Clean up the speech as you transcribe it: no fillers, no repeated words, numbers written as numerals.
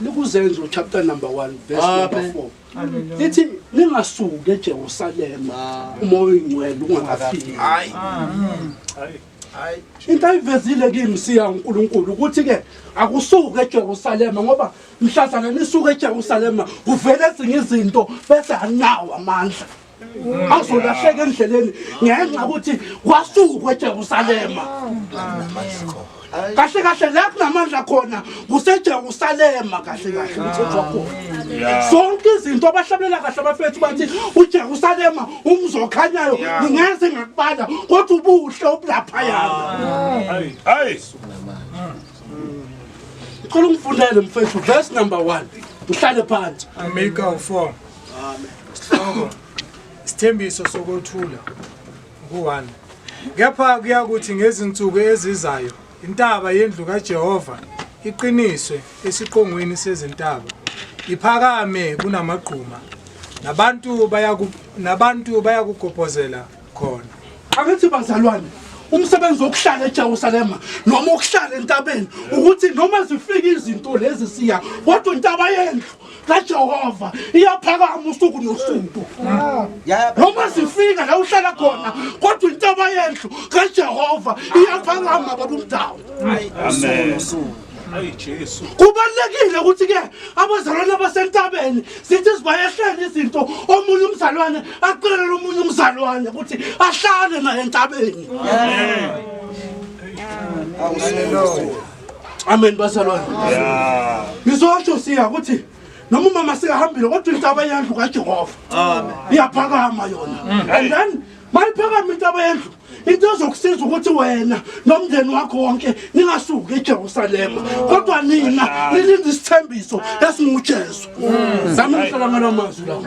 Likuzenzo chapter number 1 verse number 4. Lithi ningasuki eJerusalema umoya oyingcwele ungakafiki. Hayi. Hayi. Into ayivezile kimi siya uNkulunkulu ukuthi ke akusuke eJerusalema ngoba mhlazana nisuke eJerusalema kuvele ezinye izinto bese anawo amandla. Azolahleka endleleni ngenxa ukuthi kwasukwa eJerusalema. Kahle kahle la kunamandla khona kuseJerusalema kahle kahle umthetho wakhona. Zonke izinto abahlabelela kahle abafethu bathi uJerusalema umzi okhanyayo ngingeze ngakubala kodwa ubuhle obulaphayana. Hayi. Ngicela ungifundele mfethu verse number 1. Ngihlale phansi. Mika 4. Sihloko. Isithembiso sokwethula ku-1. Kepha kuyakuthi ngezinsuku ezizayo intaba yendlu kaJehova iqiniswe esiqongweni sezintaba iphakame kunamagquma nabantu bayaku nabantu bayakugobhozela khona. Angithi bazalwane umsebenzi wokuhlala eJerusalema noma ukuhlala entabeni ukuthi noma zifika izinto lezi siya kodwa intaba yendlu kaJehova iyaphakama usuku nosuku. Noma zifika la uhlala khona kodwa intaba yendlu kaJehova iyaphakama baba umdawu. Amen. Kubalulekile ukuthi ke abazalwane abasentabeni sithi sibayehlela izinto omunye umzalwane acelele omunye umzalwane ukuthi ahlale naye entabeni. Amen bazalwane. Yeah. Ngizosho siya ukuthi noma umama sikahambile kodwa intaba yendlu kaJehova. Amen. Iyaphakama yona. And then mayiphakama intaba yendlu into ezokusiza ukuthi wena nomndeni wakho wonke ningasuki eJerusalema kodwa nina nilinde isithembiso esinguJesu. Zami ngihlala ngaloo mazwi lawo.